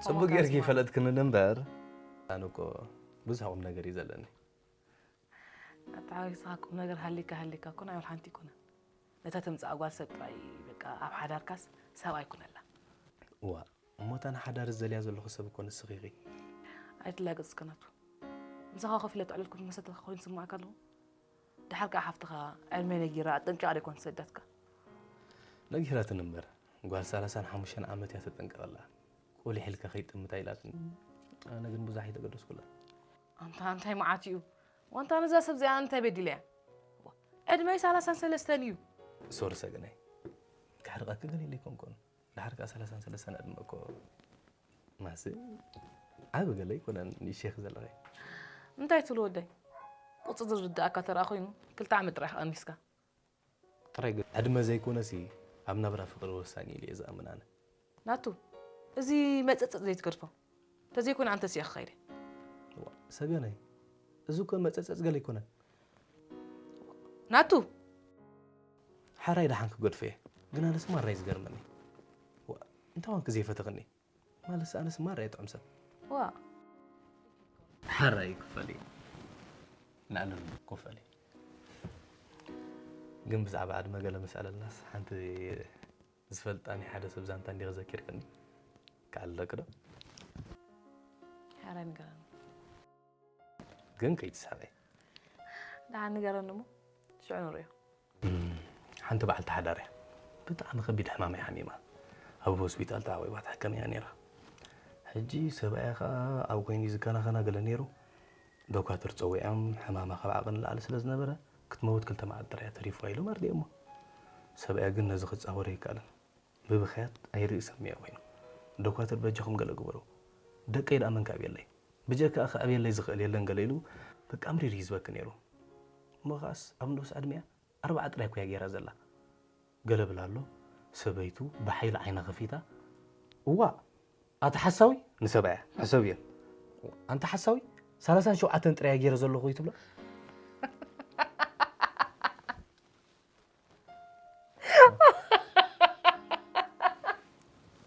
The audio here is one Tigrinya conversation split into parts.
ጽቡቅ ጌርኪ ፈለጥክኒ እምበር፣ ኣነ እኮ ብዙሕ ቁም ነገር እዩ ዘለኒ። ኣታ ሓዊስኻ ቁም ነገር ሃሊካ ሃሊካ እኮ ናይ ሓንቲ ይኮነ። ነታ ተምጽኣ ጓል ሰብ ጥራይ በቃ ኣብ ሓዳርካስ ሰብ ኣይኩነላ። እዋ፣ እሞ እታ ንሓዳር ዝደልያ ዘለኹ ሰብ እኮ ንስኺ ኢኺ። ኣይትላገጽ እስከ ናቱ። ምሳኻ ኮፍ ኢለ ተዕልልኩ መሰተኻ ኮይኑ ዝስምዓካ ኣለኹ። ደሓር ከኣ ሓፍትኻ ዕድመ ነጊራ ኣጠንቂቓ ዶ ይኮን ሰዳትካ? ነጊራትኒ እምበር፣ ጓል ሰላሳን ሓሙሽተን ዓመት እያ ተጠንቀቐላ። ቁሊሕ ኢልካ ከይጥምታ ኢላትኒ። ኣነ ግን ብዙሕ ኣይተገደስኩላ። ኣንታ እንታይ መዓት እዩ? ዋንታ ነዛ ሰብ እዚኣ እንታይ በዲለያ? ዕድመይ ሰላሳን ሰለስተን እዩ። ሶሪ ሰገናይ። ክሕርቐኪ ገለ ኢለ ኣይኮንኩን። ደሓር ከኣ ሰላሳን ሰለስተን ዕድመ እኮ ማስ ዓቢ ገለ ኣይኮነን ንእሽተይ ዘለኺ። እንታይ ትብሉ ወደይ? ቁጽሪ ዝርድኣካ ተረኣ ኮይኑ ክልተ ዓመት ጥራሕ ቀኒስካ። ጥራይ ግን ዕድመ ዘይኮነሲ ኣብ ናብራ ፍቕሪ ወሳኒ ኢለ እየ ዝኣምን ኣነ። ናቱ፣ እዚ መጸጸጽ ዘይትገድፎ። ተዘይኮነ ኣንተ ሲያ ክኸይደ። ዋ፣ ሰገነይ፣ እዚ እኮ መጸጸጽ ገለ ኣይኮነን። ናቱ! ሓራይ ደሓን ክገድፎ እየ። ግን ኣነስ ማራ እዩ ዝገርመኒ። ዋ፣ እንታይ ኮንክ ዘይፈተኽኒ? ማለትስ ኣነስ ማራ እየ ጥዑም ሰብ። ዋ። ሓራይ ክፈል እየ። ንኣለም ክፈል እየ። ግን ብዛዕባ ዕድመ ገለ ምስ ኣለልናስ ሓንቲ ዝፈልጣ ናይ ሓደ ሰብ ዛንታ እንዲኺ ዘኪርክኒ? ክኣልለኪ ዶ? ሓራይ ንገረኒ። ግን ከይትስሕቂ። ደሓን ንገረኒ እሞ ሽዑ ንርእዮ። እም፣ ሓንቲ በዓልቲ ሓዳር እያ። ብጣዕሚ ከቢድ ሕማም እያ ሓሚማ። ኣብ ሆስፒታል ተዓዊባ ትሕከም እያ ነይራ። ሕጂ ሰብኣያ ኸኣ ኣብ ጎኒ ዝከናኸና ገለ ነይሩ። ዶኳትር ጸዊዖም፣ ሕማማ ካብ ዓቕሚ ንላዕሊ ስለ ዝነበረ፣ ክትመውት ክልተ መዓልቲ ጥራይ እያ ተሪፍዋ ኢሎም ኣርዲኦሞ። ሰብኣያ ግን ነዚ ክጻወሮ ኣይከኣለን። ብብኽያት ኣይርእሰም እያ ኮይኑ። ዶኳትር በጃኹም ገለ ግበሩ። ደቀይ ደኣ መን ከዕብየለይ? ብጀካኣ ከዕብየለይ ዝኽእል የለን ገለ ኢሉ በቃ ኣምሪሩ እዩ ዝበኪ ነይሩ። እሞ ኸኣስ ኣብ ንኡስ ዕድሚኣ ኣርብዓ ጥራይ እኮ እያ ገይራ ዘላ። ገለ ብላ ኣሎ፣ ሰበይቱ ብሓይሊ ዓይና ከፊታ፣ እዋእ! ኣቲ ሓሳዊ ንሰብኣያ ሕሰብዮ። ኣንቲ ሓሳዊ ሰላሳን ሸውዓተን ጥራይ እየ ገይረ ዘለኹ እዩ ትብሎ።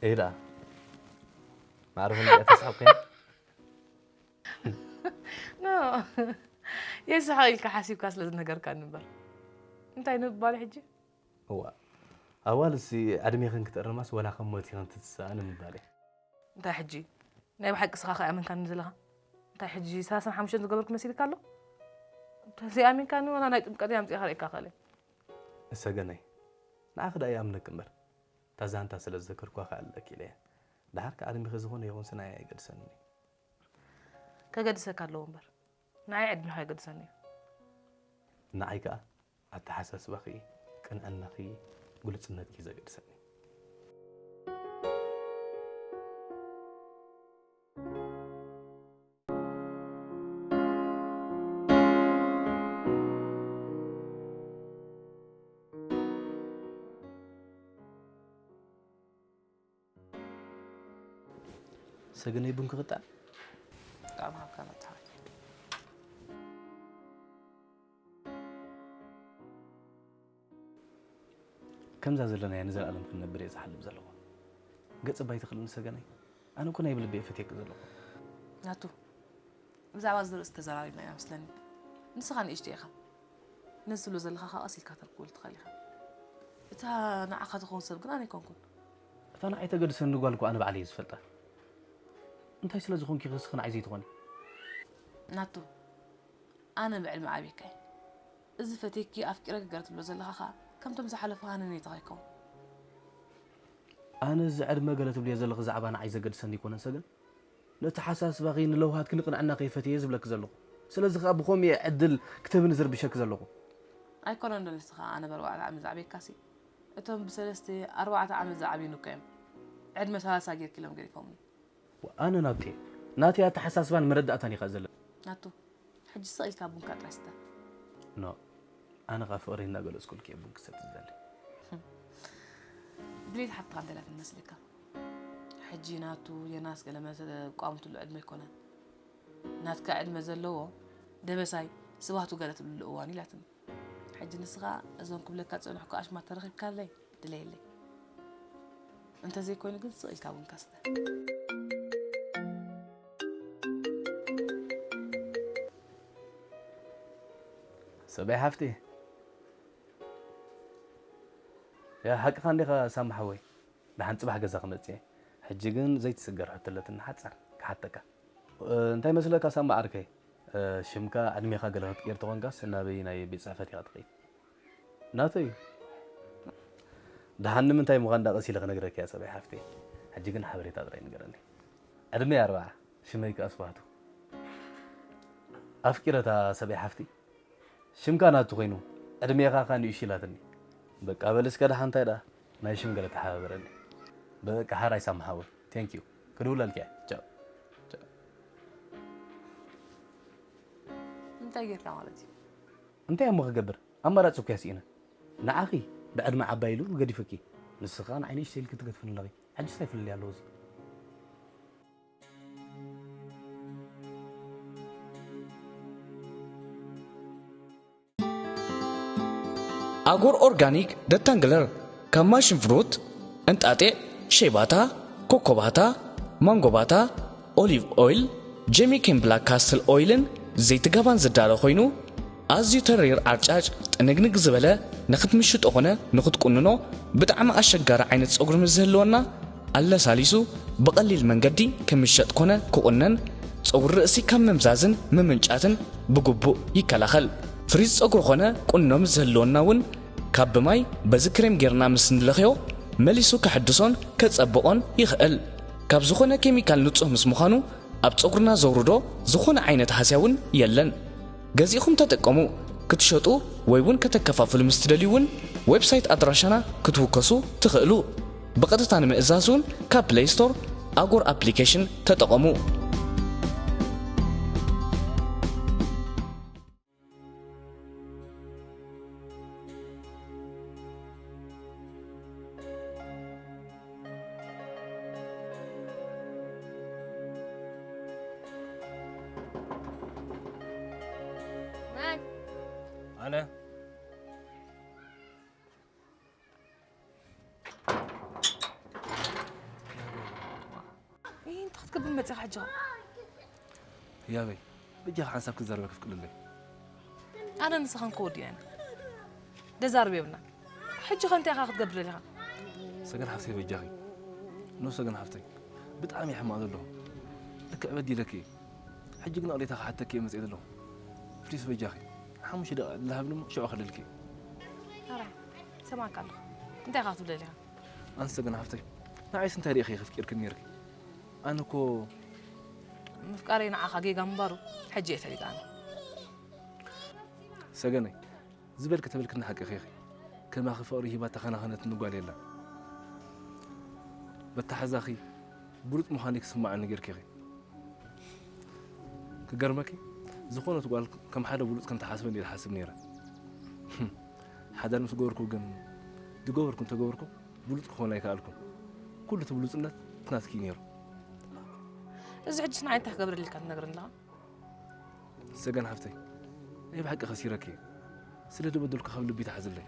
እይ ደኣ። ማዕረ ክንደይ እያ ተስሓብ ኮይና? ኖ፣ የስሓቕ ኢልካ ሓሲብካ ስለ ዝነገርካኒ እምበር። እንታይ ንምባል ሕጂ? እዋ፣ ኣዋልሲ ዕድሜኽን ክትእርማስ ወላ ከም ሞት ኢኽን ትትስኣ ንምባል እየ። እንታይ ሕጂ? ናይ ብሓቂ ስኻ ከይኣመንካኒ ዘለኻ? እንታይ ሕጂ ሰላሳን ሓሙሽተን ዝገበርኩ መሲልካ ኣሎ? እንተዘይኣሚንካኒ ዋላ ናይ ጥምቀተይ ኣምጺኤ ከርእየካ እኽእል እየ። እሰገነይ፣ ንዓኺ ደኣ ይኣምነኪ እምበር፣ እታ ዛንታ ስለ ዝዘከርኩዋ ክኣልለኪ ኢለ እየ። ደሓር ከኣ ዕድሜኺ ዝኾነ ይኹን ስናይ ኣይገድሰንን እዩ። ከገድሰካ ኣለዎ እምበር፣ ንዓይ ዕድሜኻ ኣይገድሰኒ እዩ። ንዓይ ከኣ ኣተሓሳስባኺ፣ ቅንዕናኺ፣ ግሉጽነትኪ ዘገድሰኒ። ሰገነይ ቡን ክቕጣዕ? ጣዕም ሃብካ መታወቂ። ከምዛ ዘለናያ ንዘለኣለም ክንነብር እየ ዝሓልም ዘለኹ። ገጽ ባይ ትኽእልኒ ሰገነይ? ኣነ እኮ ናይ ብልቢ እየ ፈትየኪ ዘለኹ። ናቱ፣ ብዛዕባ እዚ ርእሲ ተዘራሪብና ኢና መስለኒ። ንስኻ ንእሽቶ ኢኻ። ነዚ ትብሎ ዘለኻ ከዓ ቀስ ኢልካ ተርክበሉ ትኽእል ኢኻ። እታ ንዓኻ ትኸውን ሰብ ግን ኣነ ኣይኮንኩን። እታ ንዓይ ተገድሰኒ ጓል እኮ ኣነ ባዕለይ እየ ዝፈልጣ። እንታይ ስለ ዝኾንኪ ኢኺ ንስኺ ንዓይ ዘይትኾኒ? ናቱ፣ ኣነ ብዕድመ ዓብየካ እየ። እዚ ፈትየኪ ኣፍቂረኪ ገለ ትብሎ ዘለኻ ከዓ ከምቶም ዝሓለፉ ሃነኔታ ከይከውን። ኣነ እዚ ዕድመ ገለ ትብልዮ ዘለኺ ዛዕባ ንዓይ ዘገድሰኒ ኣይኮነን ሰገን። ነተሓሳስባኺ ንለውሃትኪ ንቕንዕናኺ እየ ፈትየ ዝብለኪ ዘለኹ። ስለዚ ከዓ ብኸምኡ እየ ዕድል ክትህብኒ ዝርብሸኪ ዘለኹ። ኣይኮነን ዶ ንስኻ ኣነ ብኣርባዕተ ዓመት ዝዓብየካሲ? እቶም ብሰለስተ ኣርባዕተ ዓመት ዝዓብዩኒ እኮ እዮም ዕድመ ሰላሳ ጌርኪ ኢሎም ገዲፎምኒ። ኣነ ናቱ እየ። ናተይ ኣተሓሳስባን መረዳእታን ኢኻ ዘለኒ። ናቱ፣ ሕጂ ስቕ ኢልካ ቡንካ ጥራይ ስተ። ኖ፣ ኣነ ኸኣ ፍቕረይ እናገለጽኩልኪ እየ ቡን ክሰቲ ዝደሊ። ድሌት ሓፍትኻ እንታይ ኢላትኒ መስለካ? ሕጂ ናቱ የናስ ገለ መለ ተቋምትሉ ዕድመ ኣይኮነን። ናትካ ዕድመ ዘለዎ ደበሳይ ስባቱ ገለ ትብልሉ እዋን ኢላትኒ። ሕጂ ንስኻ እዞም ክብለካ ዝጸንሕኩ ኣሽማት ተረኺብካለይ ድለየለይ። እንተዘይኮይኑ ግን ስቕ ኢልካ ቡንካ ስተ። ሰበይ ሓፍቲ። ያ ሓቅኻ እንዲኻ ሳሚ ሓወይ። ደሓን ጽባሕ ገዛ ክመጽእ እየ። ሕጂ ግን ዘይትስገር ሕቶ ኣለትኒ ሓጻር ክሓተካ። እ፣ እንታይ መስለካ ሳሚ ዓርከይ? እ፣ ሽምካ ዕድሜኻ ገለ ክትቅይር ተኾንካስ ናበይ ናይ ቤት ጽሕፈት ኢኻ ትኸይድ? ናተይ እዩ። ደሓን ንምንታይ ምዃን ዳ ቀስ ኢለ ክነግረካ እየ ሰበይ ሓፍተይ። ሕጂ ግን ሓበሬታ ጥራይ ንገረኒ። ዕድመይ ኣርብዓ፣ ሽመይ ከኣ ስብሃቱ። ኣፍቂረታ ሰበይ ሓፍቲ። ሽምካ ናቱ ኮይኑ፣ ዕድሜኻ ከኣ ንእሽቶ ኢላትኒ። በቃ በል እስከ ደሓን እንታይ ደኣ ናይ ሽም ገለ ተሓባበረኒ። በቃ ሓራይ ሳሚ ሓወይ። Thank you። ክድውለልኪ እየ። ቻው። ቻው። እንታይ ጌርካ ማለት እዩ? እንታይ እሞ ክገብር? ኣማራጺ እኮ እየ ስኢነ። ንዓኺ ብዕድመ ዓባይ ኢሉ ገዲፉኪ። ንስኺ ከኣ ንዓይ ንእሽተይ ኢልኪ ትገድፍኒ ኣለኺ። ሕጂስ እንታይ ፍልልይ ኣለዎ እዚ? ኣጎር ኦርጋኒክ ደታንግለር ካብ ማሽን ፍሩት፣ እንጣጢዕ፣ ሸይባታ፣ ኮኮባታ፣ ማንጎባታ፣ ኦሊቭ ኦይል፣ ጀሚኬን ብላክ ካስትል ኦይልን ዘይቲ ጋባን ዝዳሎ ኮይኑ፣ ኣዝዩ ተሪር ዓርጫጭ ጥንግንግ ዝበለ ንኽትምሽጦ ኾነ ንኽትቁንኖ ብጣዕሚ ኣሸጋሪ ዓይነት ጸጉሪ ምስ ዝህልወና ኣለሳሊሱ ብቐሊል መንገዲ ክምሸጥ ኮነ ክቑነን ጸጉሪ ርእሲ ካብ ምምዛዝን ምምንጫትን ብግቡእ ይከላኸል። ፍሪዝ ጸጉሪ ኾነ ቁኖ ምስ ዝህልወና እውን ካብ ብማይ በዚ ክሬም ጌርና ምስ ንለኽዮ መሊሱ ከሐድሶን ከጸብቖን ይኽእል። ካብ ዝኾነ ኬሚካል ንጹህ ምስ ምዃኑ ኣብ ጸጉርና ዘውርዶ ዝኾነ ዓይነት ሃስያ እውን የለን። ገዚእኹም ተጠቀሙ። ክትሸጡ ወይ እውን ከተከፋፍሉ ምስ ትደልዩ እውን ዌብሳይት ኣድራሻና ክትውከሱ ትኽእሉ። ብቐጥታ ንምእዛዝ እውን ካብ ፕለይ ስቶር ኣጎር ኣፕሊኬሽን ተጠቐሙ። መን? ኣነ። ይህ እንታይ ክትገብር መጺኻ ሕጂ? ህያበይ፣ በጃኺ ሓንሳብ ክዛረበ ክፍቅድለይ። ኣነ ንስኻን ከወዲና ኢና። ደዛርብ የብልና። ሕጂ ከ እንታይ ኢኻ ክትገብር ደሊኻ? ሰገን ሓፍተይ በጃኺ። ኖ ሰገን ሓፍተይ፣ ብጣዕሚ እየ ሕማቕ ዘለኹ። ልክዕ በዲለኪ እየ። ሕጂ ግን ኣቕሬታ ክሓተኪ እየ መፅኤ ዘለኹ። ፕሊስ በጃኺ። ሓሙሽተ ደቂቕ ዕድል ሃብኒ እሞ ሽዑ ክልልኪ እየ። ኣራይ፣ ሰማዕካ ኣለኹ። እንታይ ኢኻ ክትብል ደሊኻ? ኣንስ ሰገን ሓፍተይ፣ ንዓይስ እንታይ ርኢኺ ከፍቂርክኒ ነይርኪ? ኣነ እኮ ምፍቃረይ ንዓኻ ጌጋ ምንባሩ ሕጂ እየ ፈሊጠ ኣነ። ሰገነይ፣ ዝበልኪ ተበልክኒ ሓቅኺ ኢኺ። ከማኺ ፍቕሪ ሂባ ተኸናኸነትኒ ጓል የላን። በታ ሓዛኺ ብሉጽ ምዃነይ ክስምዓኒ ጌርኪ ኢኺ። ክገርመኪ፣ ዝኾነት ጓል ከም ሓደ ብሉጽ ከም ትሓስበኒ እየ ዝሓስብ ነይረ። ሓዳር ምስ ገበርኩ ግን፣ ዝገበርኩ እንተገበርኩ፣ ብሉጽ ክኾን ኣይከኣልኩን። ኩሉ እቲ ብሉጽነት እቲ ናትኪ እዩ ነይሩ። እዚ ሕጅስ ንዓይ እንታይ ክገብረልካ ትነግረኒ ኣለኻ? ሰገን ሓፍተይ፣ ናይ ብሓቂ ከሲረኪ እየ። ስለ ዝበደልኩ ካብ ልቢ ተሓዝለይ።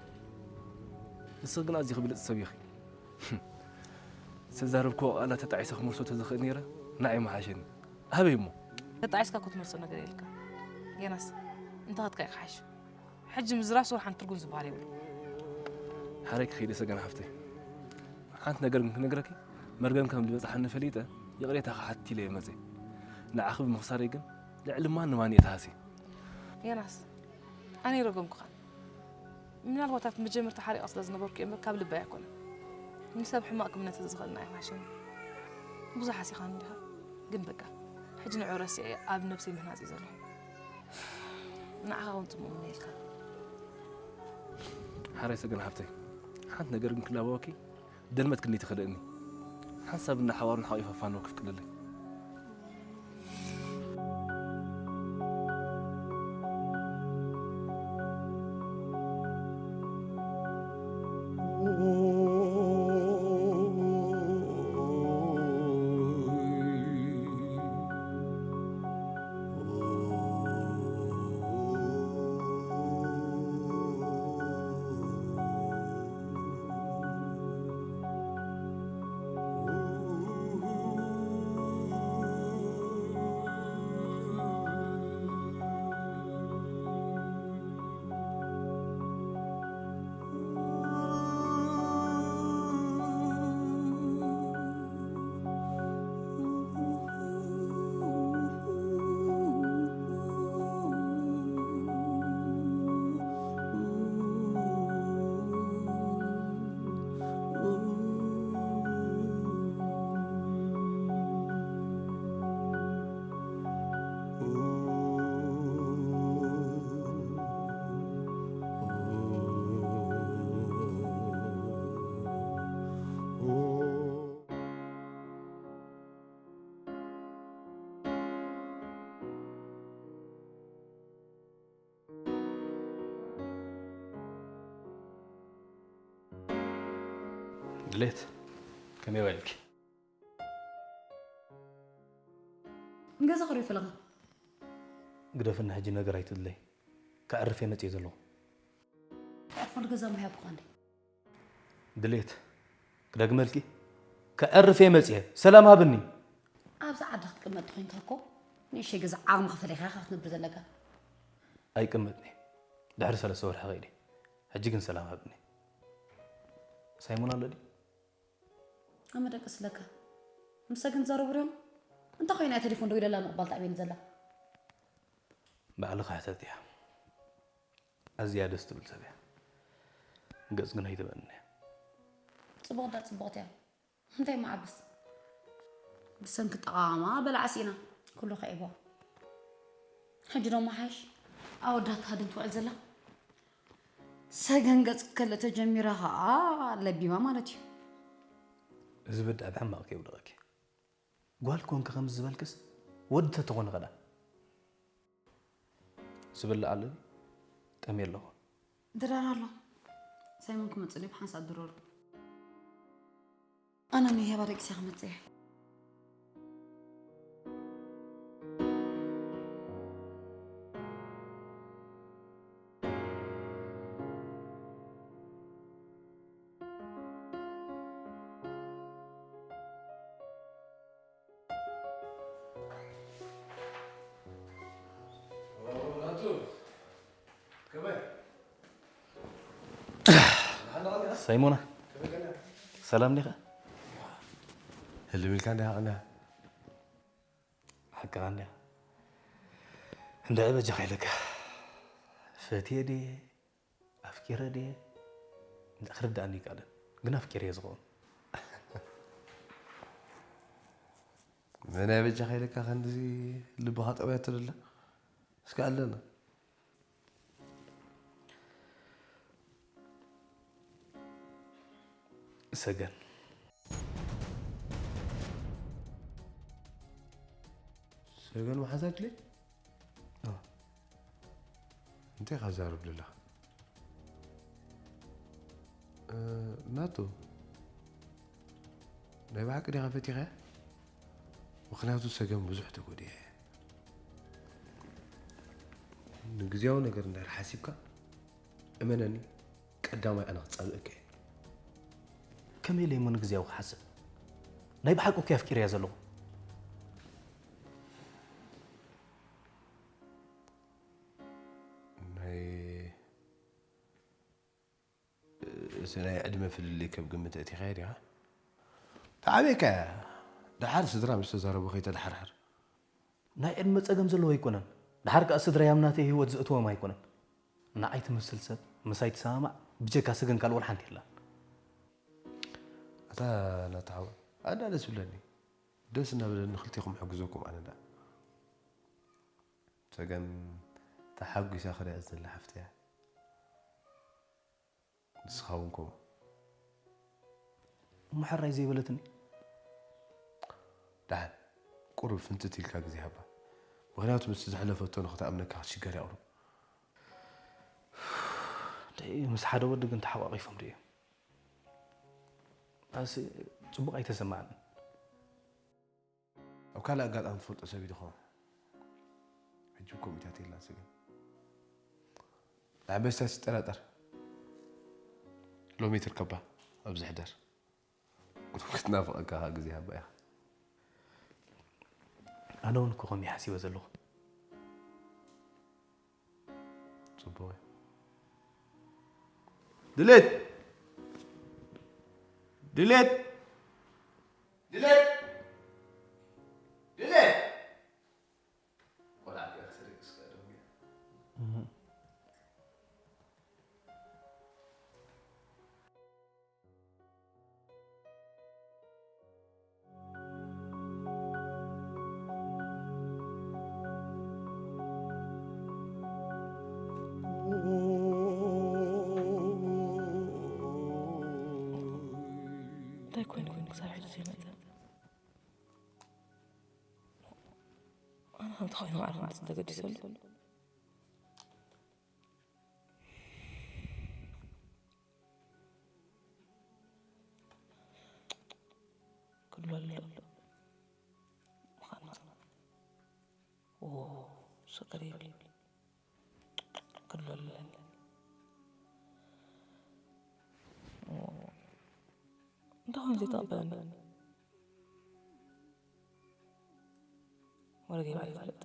ንስኺ ግን ኣዚኺ ብልጽቲ ሰብ ኢኺ። ዝተዛረብክዎ ቃላት ተጣዒሰ ክመልሶ ተዝኽእል ነይረ፣ ንዓይ ምሓሸኒ። ኣበይ እሞ? ተጣዒስካ እኮ ትመልሶ ነገር የልካ። ዮናስ፣ እንተኸድካ እዩ ክሓሽ። ሕጂ ምዝራብ ስሩሓን ትርጉም ዝበሃል የብሉ። ሓረይ ክኸይደ ሰገን ሓፍተይ። ሓንቲ ነገር ግን ክነግረኪ፣ መርገም ከም ዝበጽሓኒ ፈሊጠ፣ ይቕሬታ ክሓትት ኢለ እየ መጽየ። ንዓኺ ብምኽሳረይ ግን ልዕሊ ማንም ኣነ እየ ተሃስየ። ዮናስ፣ ኣነ ይረገምኩኻ። ምናልባት ኣብቲ መጀመርታ ሓሪቐ ስለ ዝነበርኩ እየ እምበር ካብ ልበይ ኣይኮነን። ንሰብ ሕማቕ ክምነ ተዝኽእል ንዓይ ምሓሸኒ። ብዙሕ ሃሲኻኒ ዲኻ? ግን በቃ፣ ሕጂ ንዕኡ ረሲዐ ኣብ ነብሰይ ምህናጽ እየ ዘለኹ። ንዓኻ እውን ጽቡቕ ምነየልካ። ሓራይ ሰገን ሓፍተይ፣ ሓንቲ ነገር ግን ክላበወኪ፣ ደልመት ክንዲ ትኽልእኒ። ሓንሳብ እንዳ ሓዋሩን ሓቂፋ ፋኖ ክፍቅደለይ። ድሌት፣ ከመይ ዋልኪ? ንገዛ ክሪኦ ፈለኻ? ግደፍና፣ ሕጂ ነገር ኣይትድለይ። ከዕርፍ እየ መጽየ ዘለኹ። ከዕርፈሉ ገዛ ምሃብኩኻ እንዴ? ድሌት፣ ክደግመልኪ? ከዕርፍ እየ መጽየ። ሰላም ሃብኒ። ኣብዚ ዓዲ ክትቅመጥ ተኾይንካ እኮ ንእሽተይ ገዛ ዓቕምኻ ፈሊኻ ኢኻ ክትነብር ዘለካ። ኣይቅመጥን እየ። ድሕሪ ሰለስተ ወርሒ ከይደ። ሕጂ ግን ሰላም ሃብኒ። ሳይሞን ኣሎ ድዩ? ኣመ ደቅስ ለካ። ምስ ሰገን ትዛረቡ ዲኹም? እንታይ ኮይና እያ ቴሌፎን ደዊለላ ምቕባል ተኣብየኒ ዘላ? ባዕልኻ ሕተትያ። ኣዝያ ደስ ትብል ሰብ እያ። ገጽ ግን ኣይትበኒ እያ። ጽቡቕ ዳ ጽቡቕቲ እያ። እንታይ መዓብስ? ብሰንኪ ጠቓማ በላዓ ስኢና። ኩሉ ከዒብዋ። ሕጂ ዶ መሓሽ? ኣወዳት ሃድን ትውዕል ዘላ? ሰገን ገጽ ክትከልእ ተጀሚራ ኸኣ ለቢማ ማለት እዩ። እዚ በዳዕ ብሕማቕ ከየውድቐኪ። ጓል ኮንኪ ከምዚ ዝበልክስ ወዲ ተትኾኒ ኸዳ። ዝብላዕ ኣለኒ፣ ጠምየ ኣለኹ። ድራር ኣሎ። ሳይሞን ክመጽእ ድዩ? ብሓንሳእ ድረሩ። ኣነ ንህያባ ደቂሰ ክመጽእ እየ። ሳይሞና፣ ሰላም ዲኻ? ህልም ኢልካ እንዲኻ ቀኒኻ? ሓቅኻ እንዲኻ። እንድዒ በጃኻ ኢለካ። ፈትየ ድየ? ኣፍቂረ ድየ? እንዳ ክርድኣኒ ይከኣልን። ግን ኣፍቂረ እየ ዝኸውን። መን ኣይ በጃኻ ኢለካ ክንድዚ ልብኻ ጠውያቶ ደላ? እስከ ኣለና። ሰገን። ሰገን መሓዛ ድሌት? ኣዎ። እንታይ ኢኻ ትዛረብ ዘለኻ? እ፣ ናቱ፣ ናይ ብሓቂ ዲኻ ፈቲኻያ? ምኽንያቱ ሰገን ብዙሕ ተጎዲኣ እያ። ንግዜያዊ ነገር እንድሕር ሓሲብካ እመነኒ፣ ቀዳማይ ኣነ ክጻብእካ እየ። ከመይ ኢለ እሞ ንግዜያዊ ክሓስብ? ናይ ብሓቂ እኮ ኣፍቂረያ ዘለኹ። ናይ እቲ ናይ ዕድመ ፍልልይ ከም ግምት ኣእቲኻዮ ዲኻ? ተዓብየካ እያ። ደሓር ስድራ ምስ ተዛረቡ ከይተደሓርሕር። ናይ ዕድመ ጸገም ዘለዎ ኣይኮነን። ደሓር ከኣ ስድራይ ኣብ ናተይ ህይወት ዘእትዎም ኣይኮነን። ንዓይ ትመስል ሰብ ምሳይ ትሰማማዕ ብጀካ ሰገን ካልእ ወላ ሓንቲ የላን። ኣታ ናታ ሓወይ፣ ኣዳ ደስ ብለኒ። ደስ እናበለኒ ክልቴኹም ሕግዘኩም ኣነ ደኣ። ሰገን ተሓጒሳ ክሪኣ ዝደሊ ሓፍቲ እያ። ንስኻ እውን ከምኡ። እሞ ሕራይ ዘይበለትኒ። ደሓን ቁሩብ ፍንትት ኢልካ ግዜ ሃባ። ምኽንያቱ ምስቲ ዘሕለፈቶ ንኽትኣምነካ ክትሽገር እያ ቁሩብ። ደይ ምስ ሓደ ወዲ ግን ተሓቋቒፎም ድዩ? ኣስ ጽቡቕ ኣይተሰማዕንን። ኣብ ካልእ ኣጋጣሚ ትፈልጦ ሰብ እዩ ድኸውን። ሕጂ እኮ ሚታት የላን ሰገን። ንዓበስታ ትጠራጠር። ሎሚ ትርከባ ኣብዚ ሕደር። ክትናፍቐካ ከኣ ግዜ ሃባ ኢኻ። ኣነ እውን እኮ ከምኡ ሓሲበ ዘለኹ። ጽቡቕ እዩ። ድሌት! ድሌት! ድሌት! ድሌት! ቆልዓ እቲኣ ክትስርቅ እስከ ደው ኢላ። እንታይ ኮይኑ ኮይኑ ክሳብ ሕጂ ዘይመፀ? ኣነ ከምቲ ኮይኑ ማዕረ ከምዚ ተገዲሰሉ። ክድወል ኣሎ። ምዃን መጽናዕ። ዎ፣ ስቅር ይብል። ክድወል ኣለኒ። ዎ። እንታይ ኮይኑ ዘይተቐበለኒ? ወረገይ ባዕለይ ይፈልጥ።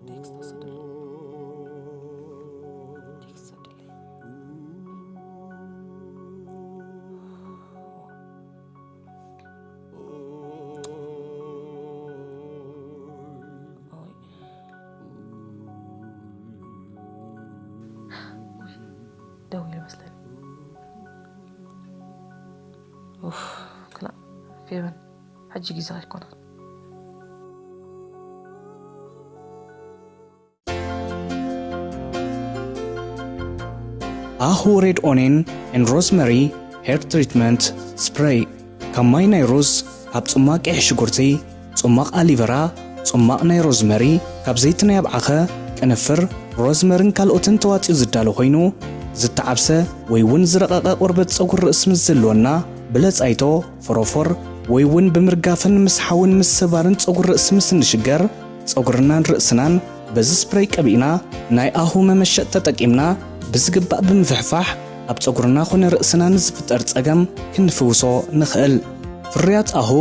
ቴክስት ወሰደልኝ። ቴክስት ሰደልኝ። ኦይ። ደዊሉ መስለኒ። ኡፍ፣ ክላእ ፌቨን፣ ሕጂ ግዜ ኣይኮነን። ኣሁ ሬድ ኦኔን ኤን ሮዝመሪ ሄር ትሪትመንት ስፕሬይ። ካብ ማይ ናይ ሩዝ፣ ካብ ጽማቕ ቀይሕ ሽጉርቲ፣ ጽማቕ ኣሊቨራ፣ ጽማቕ ናይ ሮዝመሪ፣ ካብ ዘይቲ ናይ ኣብዓኸ፣ ቅንፍር፣ ሮዝመርን ካልኦትን ተዋጺኡ ዝዳሎ ኮይኑ፣ ዝተዓብሰ ወይ እውን ዝረቐቐ ቆርበት ጸጉሪ ርእሲ ምስ ዝህልወና፣ ብለጻይቶ፣ ፎሮፎር፣ ወይ እውን ብምርጋፍን ምስሓውን ምስባርን ጸጉሪ ርእሲ ምስ እንሽገር፣ ጸጉርናን ርእስናን በዚ ስፕሬይ ቀቢእና ናይ ኣሁ መመሸጥ ተጠቂምና ብዝግባእ ብምፍሕፋሕ ኣብ ጸጉርና ኮነ ርእስና ንዝፍጠር ጸገም ክንፍውሶ ንኽእል። ፍርያት ኣሁ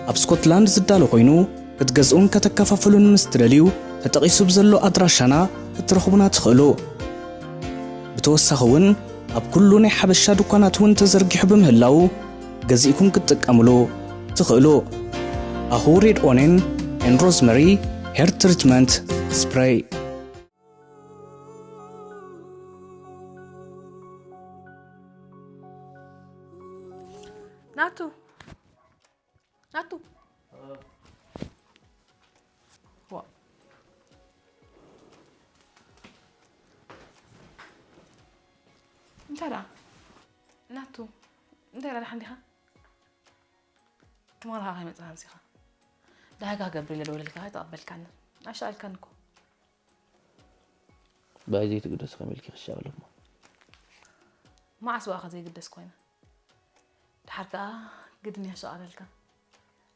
ኣብ ስኮትላንድ ዝዳሎ ኮይኑ ክትገዝኡን ከተከፋፍሉን ምስ ትደልዩ ተጠቒሱ ብዘሎ ኣድራሻና ክትረኽቡና ትኽእሉ። ብተወሳኺ እውን ኣብ ኩሉ ናይ ሓበሻ ድኳናት እውን ተዘርጊሑ ብምህላዉ ገዚእኩም ክትጥቀምሉ ትኽእሉ። ኣሁ ሬድ ኦኔን ኤን ሮዝመሪ ሄር ትሪትመንት ስፕሬይ። ናቱ ናቱ ዋ እንታይ ደኣ ናቱ እንታይ ኢላ ደሓን ዲኻ? ትማሊ ኸዓ ከይመጽኻ ኣምሲኻ። ዳህጋ ገብር ኢለ ደወለልካ፣ ኣይተቐበልካንን። ኣይሻቐልካን እኮ። ብኣይ ዘይትግደስ ከመይ ኢልኪ ክሻቐል እሞ? መዓስ ብኣኻ ዘይግደስ ኮይነ? ደሓር ከኣ ግድን እያ ሸቐለልካ።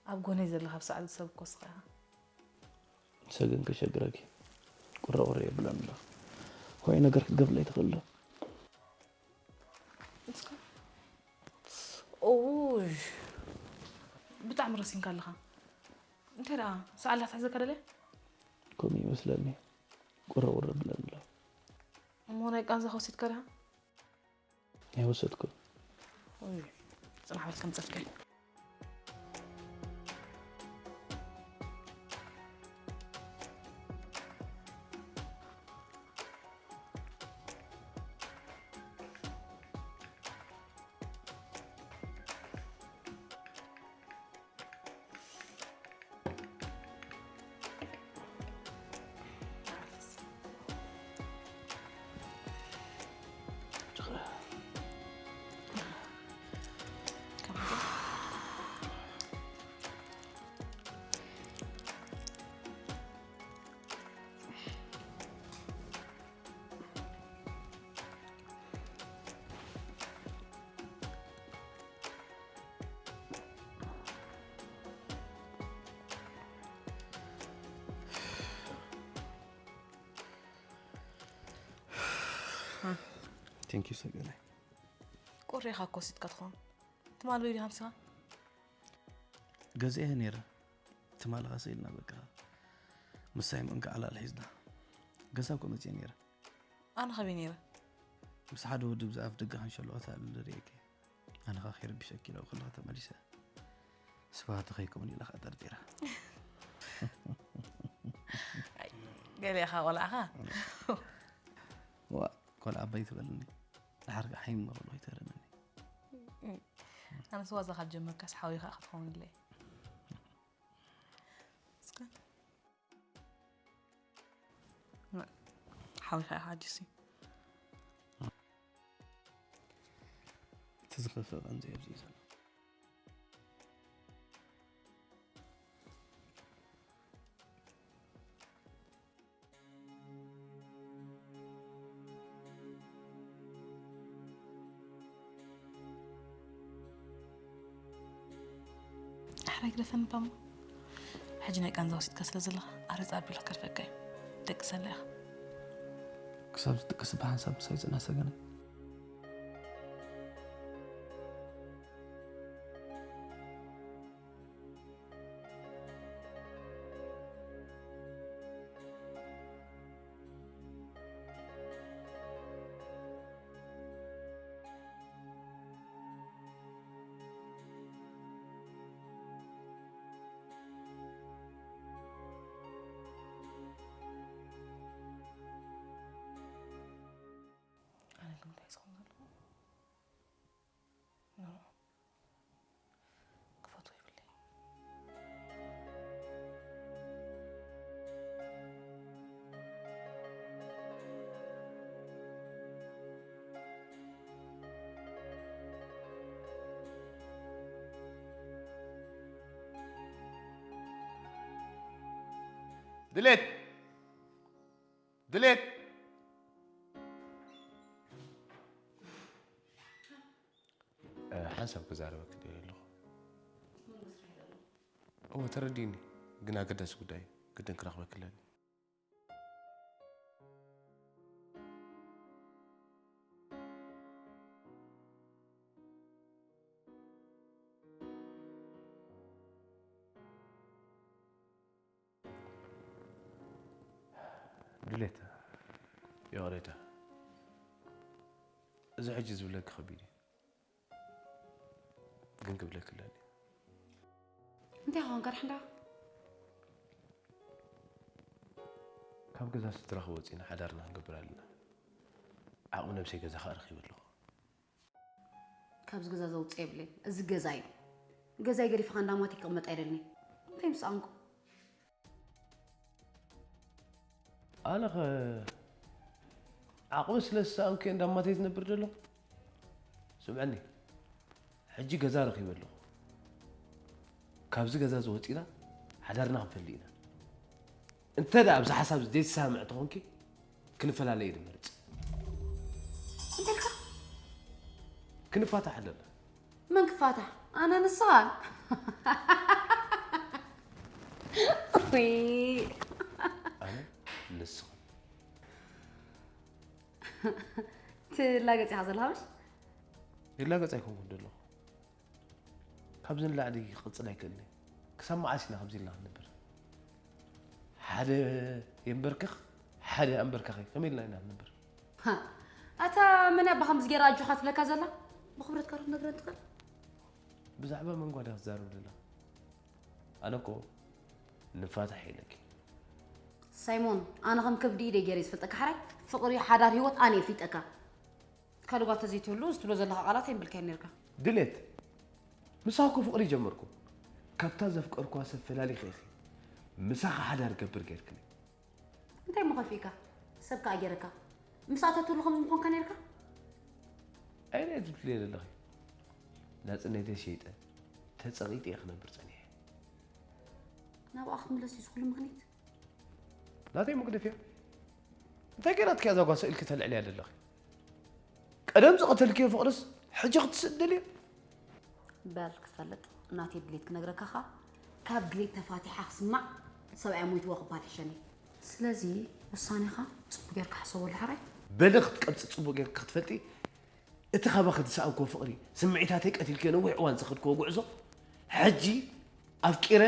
ኣብ ጎነይ ዘለኻ ብሰዓቱ ሰብ እኮ እስኻ ኢኻ። ሰገን ከሸግረኪ ቁረቑረ የብላን ኣሎ። ወይ ነገር ክትገብርለይ ትኽእል ዶ? እስከ ኡይ፣ ብጣዕሚ ረሲንካ ኣለኻ። እንታይ ደኣ ሰዓል ላትሕዘካ ደለ? ከምኡ ይመስለኒ። ቁረቑረ ብለን ኣሎ። እሞ ናይ ቃንዛ ከሲትካ ደኣ? ኣይወሰድኩ። ኡይ፣ ጽናሕ በል ከምጸልከ። Thank you ሰገናይ። ቁሬኻ እኮ ሲትካ ትኸውን። ትማል በይ ዲኻ ምሳኻ? ገዚአ ነይረ። ትማል ኸ ስኢልና በቃ። ምሳይ ምእንካ ዕላል ሒዝና። ገዛ እኮ መፅየ ነይረ። ኣነ ኸበይ ነይረ? ምስ ሓደ ወዲ ብዛፍ ደገ ከንሸሎ ተኣልል ርእየኪ። ኣነ ኸ ከይርብሸኪ ኢለ ከለኹ ተመሊሰ። ስብሃት ከይከውን ኢለ ኸኣ ጠርጢረ። ኣይ፣ ገለ ኢኻ ቆልዓኻ። ዋ፣ ቆልዓ ኣባይ ትበልኒ። ድሓር ከኣ ሓይም መበሉ ከይትህረመኒ። ኣነስ ዋዛ ካብ ጀመርካስ ሓውኻ ክትኸውን ኢለ። እስከ። ሓውኻ ኢኻ ኣዲሲ። እቲ ዝኸፍእ ቀንዚ ኣብዚ እዩ ዘሎ። ኣሕራይ ግደፈኒ እባ እሞ። ሕጂ ናይ ቃንዛ ወሲድካ ስለ ዘለኻ ኣረጻ ኣቢሉ ከርፈካ እዩ። ደቂ ሰላ ኢኻ። ክሳብ ዝጥቅስ ብሓንሳብ ምሳይ ጽና ሰገነ። ኣነ ግን እንታይ ዝኸውን ኣለዎ? ኖ። ክፈትዎ የብለይ። ድሌት! ድሌት! እ፣ ሓንሳብ ክዛረበኪ ደልየ ኣለኹ። እወ፣ ተረዲእኒ፣ ግን ኣገዳሲ ጉዳይ እዩ። ግድን ክረኽበኪ ኣለኒ። ድሌት፣ ይቕሬታ፣ እዚ ሕጂ ዝብለኪ ከቢድ እዩ፣ ግን ክብለኪ ኣለኒ። እንታይ ኾንካ ዳሕንዳ? ካብ ገዛ ስድራኺ ወፂና ሓዳርና ክንገብር ኣለና። ዓቕሚ ነብሰይ ገዛ ከዓ ረኺበ ኣለኹ። ካብዚ ገዛ ዘውፅእ የብለይ። እዚ ገዛ እዩ። ገዛይ ገዲፍኻ እንዳማት ክቕመጥ ኣይደልኒ። እንታይ ምስ ኣንኩ? ኣነኸ ዓቕሚ ስለ ዝሰኣንኩ እየ እንዳማተይ ዝነብር ዘለኹ። ስምዐኒ፣ ሕጂ ገዛ ረኺበ ኣለኹ። ካብዚ ገዛ እዚ ወፂና ሓዳርና ክንፈሊ ኢና። እንተ ደኣ ኣብዚ ሓሳብ እዚ ዘይትሰማምዕ ተኾንኪ፣ ክንፈላለ እየ ዝመርጽ። እንታይ ኢልካ? ክንፋታሕ ኣለና። መን ክፋታሕ? ኣነ ንስኻ? ውይ። ኣነ ንስኻ። ትላገጽ ኢኻ ዘለኻ ምሽ? ይላገጽ ኣይኮንኩን ዘለኹ። ካብዚ ንላዕሊ ክቕጽል ኣይክእልን። ክሳብ መዓስ ኢና ከምዚ ኢልና ክንነብር? ሓደ የንበርክኽ፣ ሓደ ኣንበርካኺ። ከመይ ኢልና ኢና ክንነብር? ሃ፣ ኣታ መን ኣባ ከምዚ ገይራ ኣጆኻ ትብለካ ዘላ? ብኽብረት ካልኦት ነግረን ትኽእል። ብዛዕባ መን ጓዳ ክትዛረብ ደላ? ኣነ እኮ ንፋታሕ ኢለኪ። ሳይሞን፣ ኣነ ከም ከብዲ ኢደይ ገይረ ዝፈልጠካ ሓራይ ፍቕሪ ሓዳር ህይወት ኣነ የፍልጠካ። ካልእ ጓል ተዘይትህሉ እዚ ትብሎ ዘለኻ ቃላት ኣይምበልካዮ ነርካ። ድሌት፣ ምሳኺ እኮ ፍቕሪ ጀመርኩ። ካብታ ዘፍቀርኩዋ ሰብ ፈላሊኺ ኢኺ ምሳኺ ሓዳር ገብር ገይርክኒ። እንታይ እሞ ከፊእካ? ሰብ ከኣ ገይረካ። ምስ ኣተትሉ ከምዚ ምኾንካ ነርካ? ኣይነ ትብትልየ ዘለኺ። ናጽነተይ ሸይጠ ተጸቒጠ እየ ክነብር ጸኒሐ። ናብኣ ክትምለስ እዩ ዝኹሉ ምኽኒት። ናተይ መግደፍያ እንታይ ገይራትኪ እዛ ጓል ስእልኪ ተልዕልያ ዘለኺ? ቀደም ዝቐተልክዮ ፍቕርስ ሕጂ ክትስእድል እዩ። በል ክፈልጥ ናተይ ድሌት ክነግረካ ኸኣ ካብ ድሌት ተፋቲሓ ክስማዕ ሰብኣይ ሞይትዎ ክባል ሕሸኒ። ስለዚ ውሳኔኻ ጽቡቅ ጌርካ ሕሰበሉ ሕራይ። በሊ ክትቀብጺ ጽቡቅ ጌርኪ ክትፈልጢ እቲ ካባኺ ዝሰኣንክዎ ፍቕሪ ስምዒታተይ ቀቲልክዮ ነዊሕ እዋን ዝኸድክዎ ጉዕዞ ሕጂ ኣፍቂረ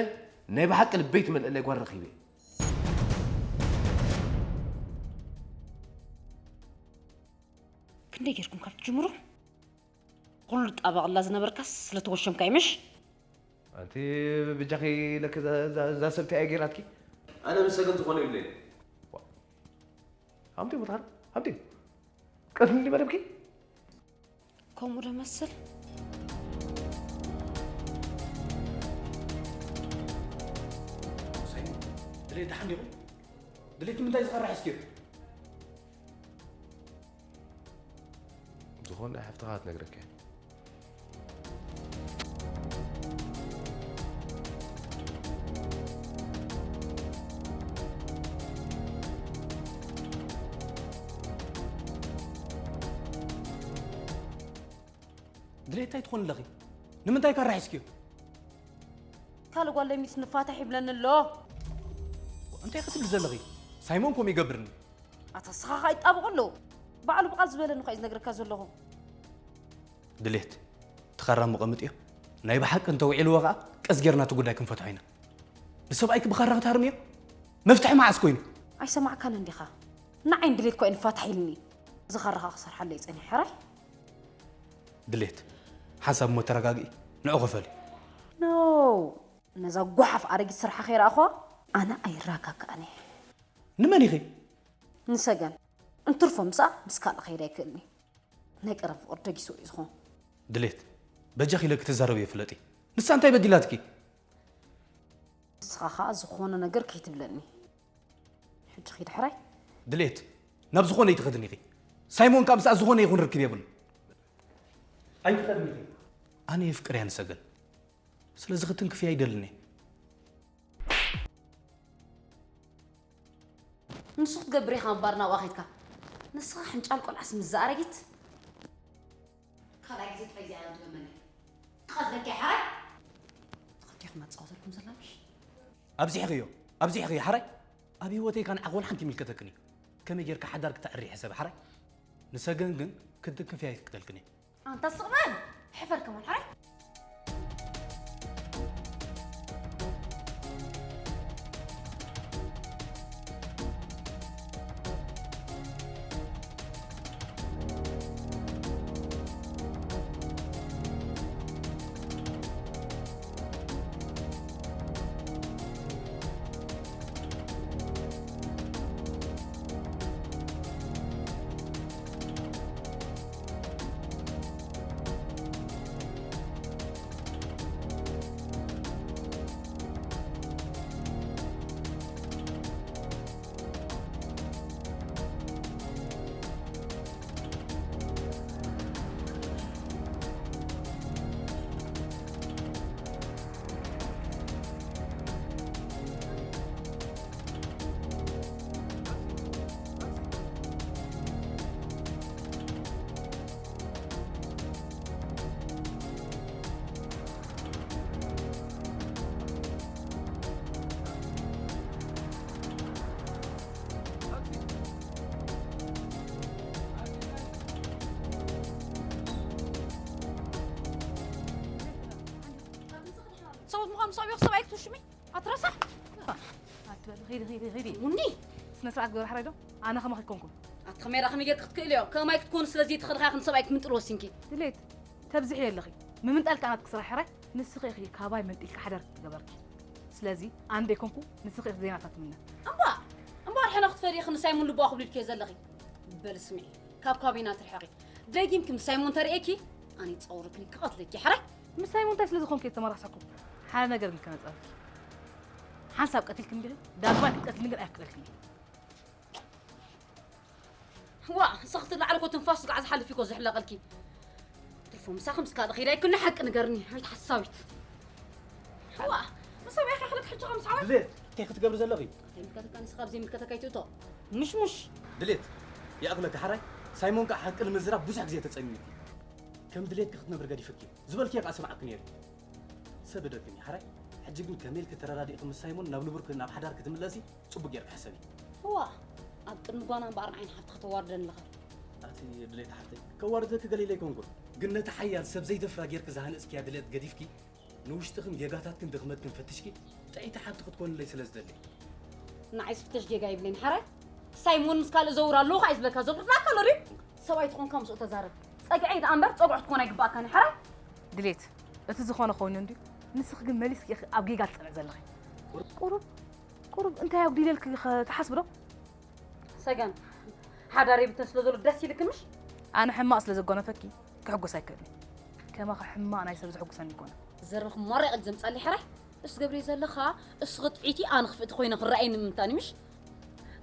ናይ ብሓቂ ልበይ ትመልአለይ ጓል ረኺበ። ክንደይ ጌርኩም ካብ ትጅምሩ ኩሉ ጣባቕላ ዝነበርካስ ስለተወሸምካ እዩ ምሽ? ኣንቲ ብጃኺ ለክ እዛ ሰብቲ ኣየ ጌራትኪ ኣነ ምስ ሰገን ዝኾነ ይብለይ። ኣምቲ ቦታ ኣምቲ ቀስም እንዲ መደብኪ ከምኡ ዶ መስል? ድሌት ደሓን ዲኹም? ድሌት ንምንታይ ዝቐርሕ እስኪ ዝኾነ ሓፍትኻ ትነግረካ እያ። ድሌት እንታይ ትኾን ኣለኺ? ንምንታይ ከራሒስክዮ? ካልእ ጓል ለሚስ ንፋታሕ ይብለኒ ኣሎ። እንታይ ክትብሊ ዘለኺ? ሳይሞን ከምኡ ይገብርኒ። ኣታ ስኻ ኸኣ ይጣበቑ ኣለዉ። ባዕሉ ብቓል ዝበለኒ ኸኣ እዩ ዝነግረካ ዘለኹ። ድሌት ትኻራ መቐምጥዮ ናይ ብሓቂ እንተውዒልዎ ኸኣ ቀስ ጌርና እቲ ጉዳይ ክንፈትሖ ኢና። ንሰብኣይኪ ብኻራ ክትሃርምዮ? መፍትሒ መዓስ ኮይኑ? ኣይሰማዕካን እንዲኻ? ንዓይ ንድሌት እኳ እዩ ንፋታሕ ኢልኒ። እዚ ኻራ ኸኣ ክሰርሓለይ ጸኒሐ ሕራይ። ድሌት ሓንሳብ እሞ ተረጋግኢ ንዑ ክፈሊ። ኖ ነዛ ጓሓፍ ኣረጊት ስርሓ ከይረኣኹዋ ኣነ ኣይረጋጋእን እየ። ንመን ኢኺ? ንሰገን እንትርፎ ምስኣ ምስ ካልእ ክኸይድ ኣይክእልን እዩ። ናይ ቀደም ፍቕሪ ደጊስዎ እዩ ዝኾን። ድሌት በጃኺ ኢለኪ ትዛረብዮ ፍለጢ። ንሳ እንታይ በዲላትኪ? ንስኻ ኸኣ ዝኾነ ነገር ከይትብለኒ። ሕጂ ኺድ ሕራይ። ድሌት ናብ ዝኾነ ኣይትኸድን ኢኺ። ሳይሞን ከኣ ምስኣ ዝኾነ ይኹን ርክብ የብሉ። ኣይትኸድን ኢኺ። ኣነ የፍቅርያ ንሰገን። ስለዚ ክትንክፍያ ኣይደልን እየ። ንሱ ክትገብር ኢኻ ምባር ናብኣ ኸይድካ ንስኻ ሕንጫል ቆልዓስ ምስ ዝኣረጊት ካልኣይ ግዜ ጥራይ እዚኣ ዶ ትገመኒ ክቐትለኪ እየ ሓራይ ተኸዲኹም ኣጻወተልኩም ዘላ ምሽ ኣብዚሕኽዮ ኣብዚሕኽዮ ሓራይ ኣብ ህይወተይ ካን ዓኽ ወላ ሓንቲ ይምልከተክን እዩ ከመይ ጌርካ ሓዳር ክተዕሪ ሕሰብ ሓራይ ንሰገን ግን ክትንክፍያ ኣይፍቅደልክን እየ ኣንታ ስቕ በል ሕፈር ከማን ሓራይ ኺዲ ኺዲ ኺዲ። ሙኒ፣ ስነ ስርዓት ግበር ሕራይ ዶ? ኣነ ከማኺ ኣይኮንኩን። ኣቲ ከመይ ዳኣ ከመይ ጌርኪ ክትክእልዮ? ከማይ ክትኮኒ ስለ ዘይትኽእሊ ኸኣ ክንሰብኣይ ክትምንጥልዎ ወሲንኪ። ድሌት፣ ተብዝሒ የለኺ። ምምንጣል ከኣ ናትኪ ስራሕ ሕራይ። ንስኺ ኢኺ ካባይ መንጢልኪ ሓዳር ክትገበርኪ። ስለዚ ኣነ ደይኮንኩ ንስኺ ኢኺ ዜናታት ትምነ። እምባ፣ እምባ ሕነ ክትፈድዪ ክንሳይ ሙን ልቦ ክብልልኪ ዘለኺ። በል ስምዒ፣ ካብ ካቢና ትርሓቂ። ደጊምኪ ምስ ሳይሞን ተርእየኪ፣ ኣነ ጸውርክኒ ክቐትለኪ ሕራይ። ምስ ሳይሞን እንታይ ስለ ዝኾንኪ እየ ተመራሳኩም? ሓደ ነገር ግን ከነጻርኪ። ሓንሳብ ቀቲልክኒ ዲኺ፣ ዳግማይ ክትቀትልኒ ግን ኣይፍቅደልክን እየ። ዋ፣ ንስኺ ትለዓሊ እኮ ትንፋስ ስጋዕ ዝሓልፍ እኮ ዝሕለቐልኪ። ትርፎ ምሳኺ ምስ ካልእ ኸይዳ ይኩን ሓቂ ንገርኒ፣ ሓንቲ ሓሳዊት። ዋ፣ ምሳብ ኢኻ ክልክ ሕጂ ከም ሰዓት። ድሌት፣ እንታይ ክትገብሪ ዘለኺ? ከይምልከተካ ንስኻ ኣብ ዘይምልከተካ ኣይትእቶ። ምሽሙሽ። ድሌት፣ ይኣኽለካ ሓራይ፣ ሳይሞን ከኣ ሓቂ ንምዝራብ ብዙሕ ግዜ ተጸሚምኪ። ከም ድሌትኪ ክትነብሪ ገዲፍኪ። ዝበልክዮ ከኣ ሰምዓኪ ነይረ። ሰደደክኒ ሓራይ፣ ሕጂ ግን ከመይ ኢልኪ ተረዳዲእኪ ምስ ሳይሞን ናብ ንቡርኪ ናብ ሓዳር ክትምለሲ ጽቡቅ ጌርኪ ሕሰቢ። እዋ፣ ኣብ ቅድሚ ጓና እምበኣር ንዓይን ሓፍትኻ ተዋርደን ኣለኻ። ኣቲ ድሌት ሓፍተይ፣ ከዋርደኪ ገለ ኢለ ኣይኮንኩን። ግን ነቲ ሓያል ሰብ ዘይደፍራ ጌርኪ ዝሃነጽክያ ድሌት ገዲፍኪ፣ ንውሽጥኽን ጌጋታትክን ድኽመትክን ፈትሽኪ፣ ጥዕይቲ ሓንቲ ክትኮንለይ ስለ ዝደሊ። ንዓይ ዝፍተሽ ጌጋ የብለይን ሓራይ። ሳይሞን ምስ ካልእ ዘውር ኣለዉ ኸዓ እዩ ዝብለካ ዘሎ። ናካ ኣሎ ድዩ? ሰብኣይ ተኾንካ ምስኡ ተዛረብ። ጸግዒ ደኣ እምበር ጸግዑ ክትኮን ኣይግባእካን እዩ ሓራይ። ድሌት፣ እቲ ዝኾነ ኮይኑ እንድዩ። ንስኺ ግን መሊስኪ ኢኺ ኣብ ጌጋ ትጸንዒ ዘለኺ። ቁሩብ፣ ቁሩብ እንታይ ኣጉዲለልኪ ኸ ትሓስቢ ዶ? ሰገን፣ ሓዳር ይብተን ስለ ዘሎ ደስ ኢልኪ ምሽ? ኣነ ሕማቕ ስለ ዘጓነፈኪ ክሕጎስ ኣይክእልን። ከማኺ ሕማቕ ናይ ሰብ ዘሕጉሰኒ ኣይኮነን። ዘረባኺ ማራ ኢኺ ዘምጻለይ ሕራይ። እሱ ገብሪ ዘለኻ፣ እስኺ ጥዕይቲ ኣነ ክፍእቲ ኮይነ ክረኣየኒ ምምታን ምሽ?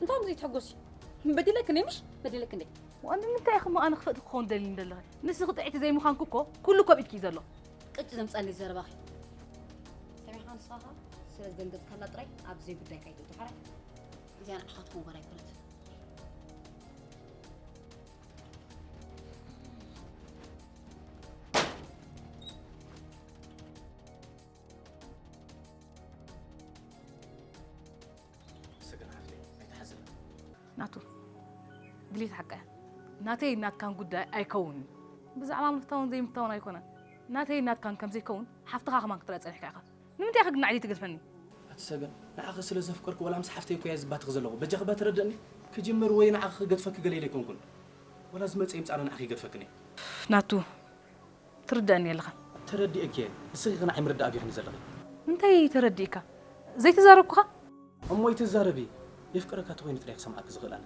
እንታይ እሞ ዘይትሕጎሲ? በዲለክኒ ምሽ? በዲለክ እንዴ? ወንድ ንምንታይ ኢኺ እሞ ኣነ ክፍእቲ ክኸውን ደልኒ ዘለኺ? ንስኺ ጥዕይቲ ዘይምዃንኪ እኮ ኩሉ እኮ ኣብ ኢድኪ እዩ ዘሎ። ቅጭ ዘምጻለይ ዘረባኺ። ሰሚዕኻ ንስኻ ስለ ዝደንገጽካላ ጥራይ ኣብ ዘይጉዳይካ ኣይትእቱ ሕራይ። እዚኣ ንዓኻ ትኸውን ጓል ኣይኮነትን። ሰገን ሓፍተይ፣ ኣይትሓዝኒ። ናቱ፣ ድሌት ሓቃ እያ። ናተይን ናትካን ጉዳይ ኣይከውንን። ብዛዕባ ምፍታውን ዘይምፍታውን ኣይኮነን። ናተይን ናትካን ከም ዘይከውን ሓፍትኻ ከማን ክትርኣ ጸኒሕካ ኢኻ። ንምንታይ ኢኻ ግን ንዓይ ትገድፈኒ? ኣቲ ሰገን፣ ንዓኺ ስለ ዘፍቀርኩ ዋላ ምስ ሓፍተይ እኮ እየ ዝባትኽ ዘለኹ። በጃኺ እባ ተረድእኒ። ክጅምር ወይ ንዓኺ ክገድፈኪ ገለ ኢለ ኣይኮንኩን። ዋላ ዝመጽእ ይምጻእ ኣነ ንዓኺ ይገድፈክን እየ። ናቱ፣ ትርድኣኒ ኣለኻ። ተረዲኤኪ እየ። ንስኺ ግን ኣይምርዳእ ኣቢኽኒ ዘለኺ። እንታይ ተረዲእካ? ዘይተዛረብኩኻ? እሞ ኣይትዛረቢ። የፍቅረካ ተኾይኑ ጥራይ ክሰምዓኪ ዝኽእል ኣነ።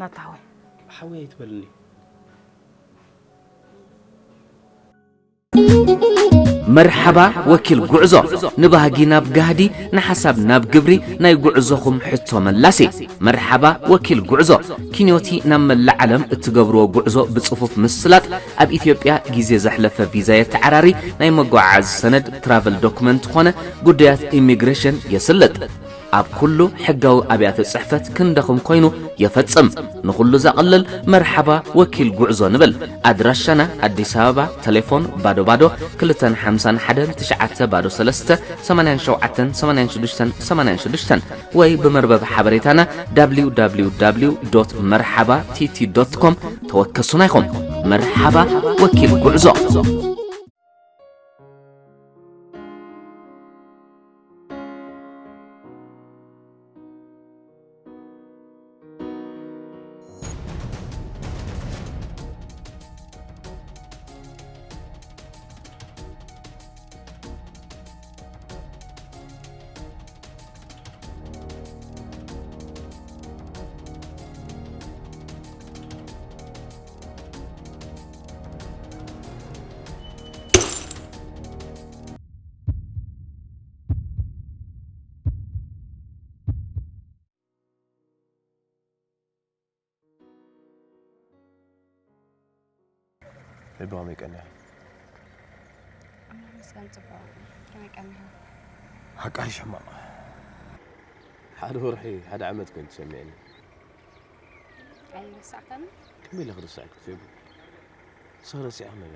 ናታ ሓወይ። ሓወይ ኣይትበልኒ። መርሓባ ወኪል ጉዕዞ፣ ንባህጊ ናብ ጋህዲ፣ ንሓሳብ ናብ ግብሪ፣ ናይ ጉዕዞኹም ሕቶ መላሲ። መርሓባ ወኪል ጉዕዞ፣ ኪንዮቲ ናብ መላእ ዓለም እትገብርዎ ጉዕዞ ብጽፉፍ ምስላጥ፣ ኣብ ኢትዮጵያ ግዜ ዘሕለፈ ቪዛ የተዓራሪ፣ ናይ መጓዓዓዚ ሰነድ ትራቨል ዶክመንት ኾነ ጉዳያት ኢሚግሬሽን የስልጥ። ኣብ ኩሉ ሕጋዊ ኣብያተ ጽሕፈት ክንደኹም ኮይኑ የፈጽም። ንኹሉ ዘቕልል መርሓባ ወኪል ጉዕዞ ንብል። ኣድራሻና ኣዲስ ኣበባ፣ ቴሌፎን ባዶ ባዶ ክልተን ሓምሳን ሓደን ትሽዓተ ባዶ ሰለስተ ሰማንያን ሸውዓተን ሰማንያን ሽዱሽተን ሰማንያን ሽዱሽተን ወይ ብመርበብ ሓበሬታና www.merxabatiti.com ተወከሱና ኢኹም። መርሓባ ወኪል ጉዕዞ። ልቢ ከመይ ቀኒኻ? ኣምላኽ ይመስገን ጽቡቕ። ከመይ ቀኒኻ? ሓቃ ሕማቕ። ሓደ ወርሒ፣ ሓደ ዓመት ኮይኑ ተሰሚዕኒ። ኣይረሳዕካን? ከመይ ኢለ ክርስዓካ ፌቡ? ንስኺ ረሲዕክኒ ዶ?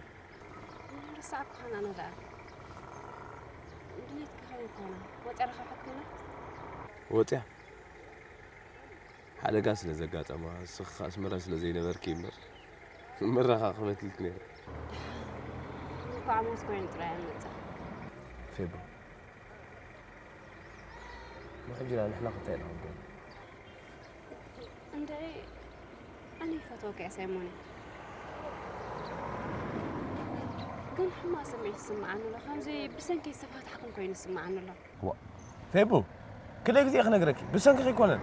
ኣይረሳዕኩኻን ኣነ ደኣ። ድሌትካ ከመይ ኮነ? ወጺኣ ረኻብሓትኩምና? ወጺኣ? ሓደጋ ስለ ዘጋጠማ፣ ንስኺ ከኣ ኣስመራ ስለ ዘይነበርኪ እምበር፣ መራኻኽበትልኪ ነይረ። እንኳዕ ሞት ኮይኑ ጥራይ ኣመጻ። ፌቡ፣ ሕጂ ንሕና ክልተ ኢና ክንከውን። እንድዒ ኣነ ይፈትወካ እየ ሳይሞን። ግን ሕማቕ ስምዒት ይስምዓኒ ኣሎ። ከምዚ ብሰንኪ ዝተፋታሕኩም ኮይኑ ይስምዓኒ ኣሎ። ዋ ፌቡ፣ ክልተ ግዜ ክነግረኪ ብሰንኪ ኣይኮነን።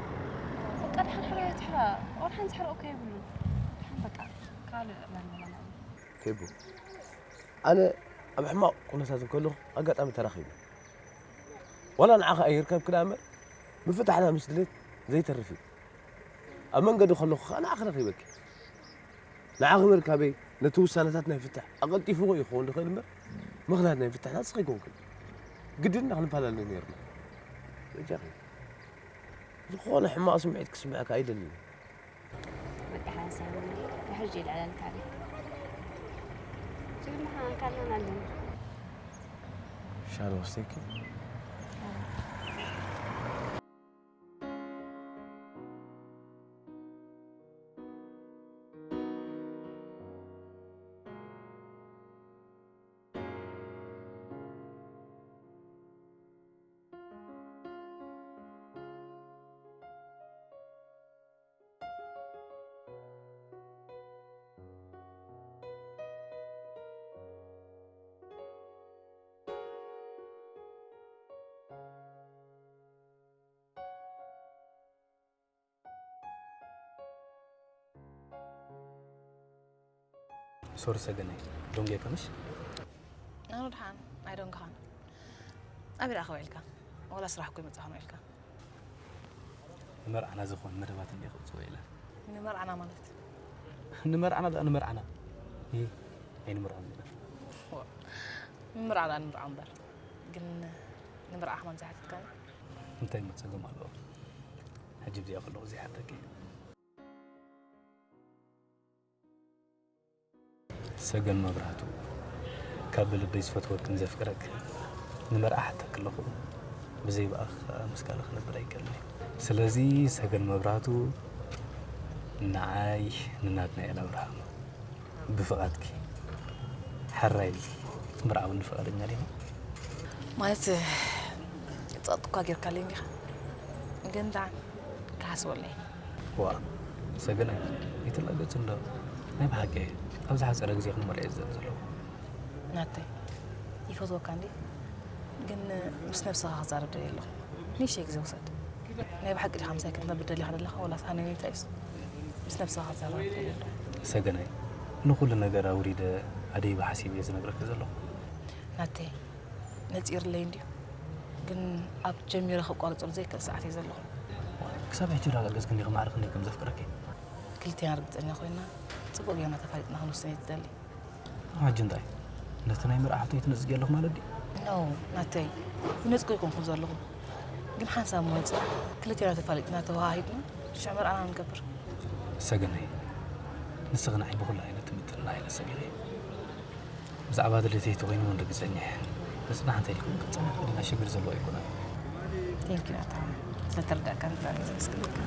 በቃ ድሓን ሕራይ ትሕራ ቆልሓን ዝሕረቑ ከይብሉ ድሓን በቃ ካልእ ለመለና። ፌቡ፣ ኣነ ኣብ ሕማቕ ኩነታት እንከለኹ ኣጋጣሚ ተራኺቡ ዋላ ንዓኻ ኣይርከብ ክዳ እምበር ምፍታሕና ምስ ድሌት ዘይተርፍ እዩ። ኣብ መንገዲ ከለኹ ከዓ ንዓኺ ረኺበኪ። ንዓኺ ምርካበይ ነቲ ውሳነታት ናይ ፍታሕ ኣቐልጢፍዎ ይኸውን ዝኽእል እምበር ምኽንያት ናይ ፍታሕና ንስኺ ኣይኮንክን። ግድን ኢና ክንፈላለ ነይርና። በጃኺ ዝኾነ ሕማቕ ስምዒት ክስምዐካ ኣይደልን። በቃ ሓንሳብ ሕጂ ይልዕለልካ ድዩ? ሽግርና ከኣ ካልናን ኣለና። ሻሂ ወስደኪ። ሶሪ ሰገነይ፣ ደንጉየካ ምሽ? ኣነ ድሓን ኣይደንግኻን። ኣበይ ደኣ ውዒልካ? ዋላ ስራሕ እኮ ይመጻኹም ውዒልካ። ንመርዓና ዝኾን መደባት እንዲ ክጽወ ኢለ። ንመርዓና ማለት? ንመርዓና ደኣ ንመርዓና። ይህ ኣይንምርዖም ኢና። ንምርዓ ደኣ ንምርዓ እምበር ግን ንምርዓ ከማን ዘይሓተትካኒ። እንታይ እሞ ጸገም ኣለዎ? ሕጂ ብዚኣ ከለኹ ዘይሓተኪ። ሰገን መብራህቱ፣ ካብ ብልበይ ዝፈትወክን ዘፍቅረክን ንመርዓ ሓተኪ ኣለኹ። ብዘይ ብኣኺ ምስ ካልእ ክነብር ኣይክእልን እየ። ስለዚ ሰገን መብራህቱ፣ ንዓይ ንናትናኤል ኣብርሃም ብፍቓድኪ ሕራይ ኢልኪ ክትምርዓውኒ ፍቓደኛ ዲኺ? ማለት ጸቕጢ እኳ ጌርካለይ እንዲኻ፣ ግን ደኣ ክሓስበሉ እየ። ዋእ ሰገናይ፣ ኣይትላገጽ እንዶ። ናይ ብሓቂ ኣብዚ ሓጺረ ግዜ ክንምርዖ እየ ዝደሊ ዘለኹ። ናተይ፣ ይፈትወካ እንድየ፣ ግን ምስ ነብስኻ ክዛረብ ደልየ ኣለኹ። ንእሽተይ ግዜ ውሰድ። ናይ ብሓቂ ዲኻ ምሳይ ክትነብር ደሊኻ ዘለኻ ወላስ ሃነኔታ እዩስ? ምስ ነብስኻ ክዛረብ ደልየ ኣለኹ። ሰገናይ፣ ንኹሉ ነገር ኣውሪደ ኣደይበ ሓሲበ እየ ዝነግረኪ ዘለኹ። ናተይ፣ ነጺርለይ እንድዩ፣ ግን ኣብ ጀሚረ ከቋርጸሉ ዘይክእል ሰዓት እየ ዘለኹ። ክሳብ ሕጂ ዶ ኣጋገዝክኒ ማዕረ ክንደይ ከም ዘፍቅረኪ? ክልቴና ርግጸኛ ኮይንና ጽቡቕ ጌርና ተፋሊጥና ክንውስን እየ ዝደሊ። ሕጂ እንታይ? ነቲ ናይ መርዓ ሕቶይ ትነጽጊ ኣለኹ ማለት ድዩ? No ናተይ፣ ይነጽጎ ኣይኮንኩን ዘለኹ፣ ግን ሓንሳብ መወጽእ ክልቴና ተፋሊጥና ተወሃሂድና ሽዑ መርዓና ንገብር። ሰገነይ፣ ንስኺ ንዓይ ብኹሉ ዓይነት ትምጥንና ኢለ ሰጊረ። ብዛዕባ ድሌተይ ተኾይኑ እውን ርግጸኛ እየ። ተጽናሕ እንተኢልኩም ክትጸንሕ ግድና ሽግር ዘለዎ ኣይኮነን። Thank you ናታ፣ ስለተረዳእካኒ ብጣዕሚ እየ ዘመስግነካ።